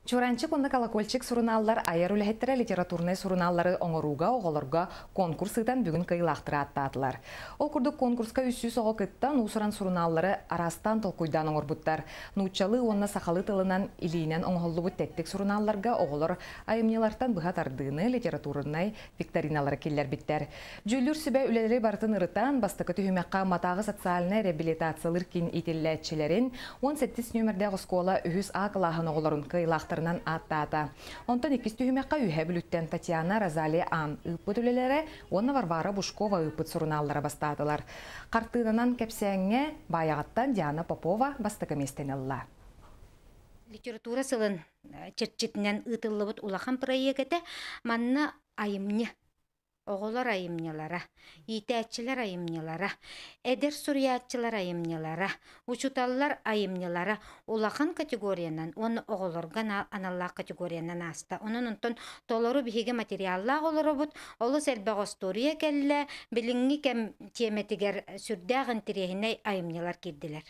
Чуораанчык уонна Колокольчик сурунааллар айар үлэһиттэрэ литературнай сурунааллары оҥорууга оҕолорго конкурс ыытан бүгүн кыайыылаахтары ааттаатылар. Ол курдук конкурска 300 оҕо кыттан уус-уран сурунааллары араастаан толкуйдаан оҥорбуттар. Нууччалыы уонна сахалыы тылынан илиинэн оҥоһуллубут тэттик сурунаалларга оҕолор айымньылартан быһа тардыыны, литературнай викториналары киллэрбиттэр. Дьүүллүүр сүбэ үлэлэри барытын ырытан, бастакы түһүмэххэ Матааҕы социальнай реабилитациялыыр киин иитиллээччилэрин 17 нүөмэрдээх оскуола үһүс А кылааһын оҕолорун кыайыылаахтарынан ааттаата. Онтон иккис түһүмэххэ Үһэ Бүлүүттэн Татьяна Розалия Ан ыыппыт үлэлэрэ уонна Варвара Бушкова ыыппыт сурунааллара бастаатылар. Хартыынанан кэпсээҥҥэ Баайаҕаттан Диана Попова бастакы миэстэни ылла. Литература сылын чэрчитинэн ыытыллыбыт улахан проект этэ. Манна айымньы Оҕолор айымньылара, иитээччилэр айымньылара, эдэр суруйааччылар айымньылара, учууталлар айымньылара улахан категориянан уонна оҕолорго аналлаах категориянан ааста. Онон онтон толору биһиги материаллаах олоробут, олус элбэх остуоруйа кэллэ, билиҥҥи кэм тиэмэтигэр сүрдээх интэриэһинэй айымньылар киирдилэр.